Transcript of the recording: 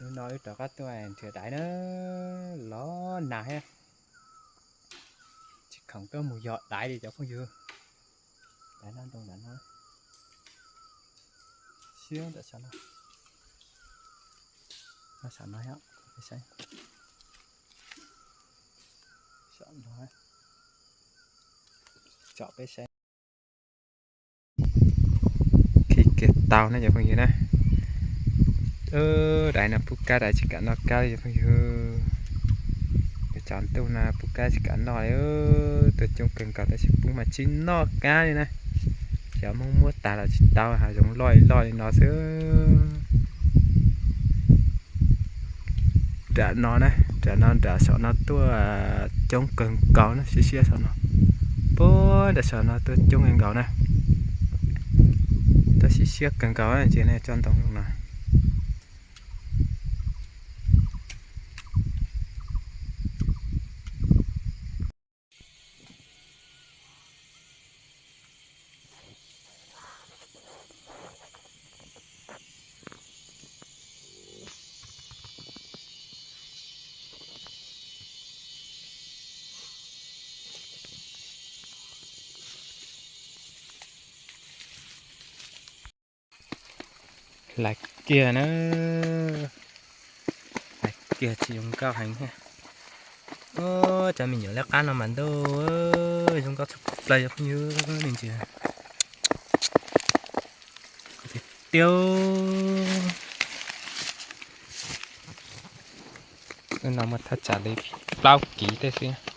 Hnub no wb rov qab tuaj nrhiav daiv na, los nag thiab, tsis khoom tuaj mus yog daiv li cov phooj ywg. Daiv no ntoo ntawm no, siab ntawm saum no, saum no, saum no, tsom peb saib. Khi kiag tau na cov phooj ywg na. Daiv no pub kab daiv tsis kam noj kab li cov phooj ywg. Cov ntuj no pub kab tsis kam noj li, tuaj coob kawg nkaus tab sis pub mas tsis noj kab li na. Cov Hmoob muab tas los tsis tau, hav zoov loj li loj li no xwb. Nram no na, nram no nram saum no tuaj coob kawg nkaus na, siab siab saum no. Puag nram saum no tuaj coob kawg nkaus na. Tuaj siab siab kawg nkaus ntsia nej tsob ntoo no. Hlais kiag na, hlais kiag tsis zoo nkauj heev thiab. Cov me nyuam liab qab no mas ntuj, zoo nkauj tshaj plaws cov phooj ywg, nej ntsia. Tiag tiag. Lub no muaj thaj tsam li plaub kiv tej xwb.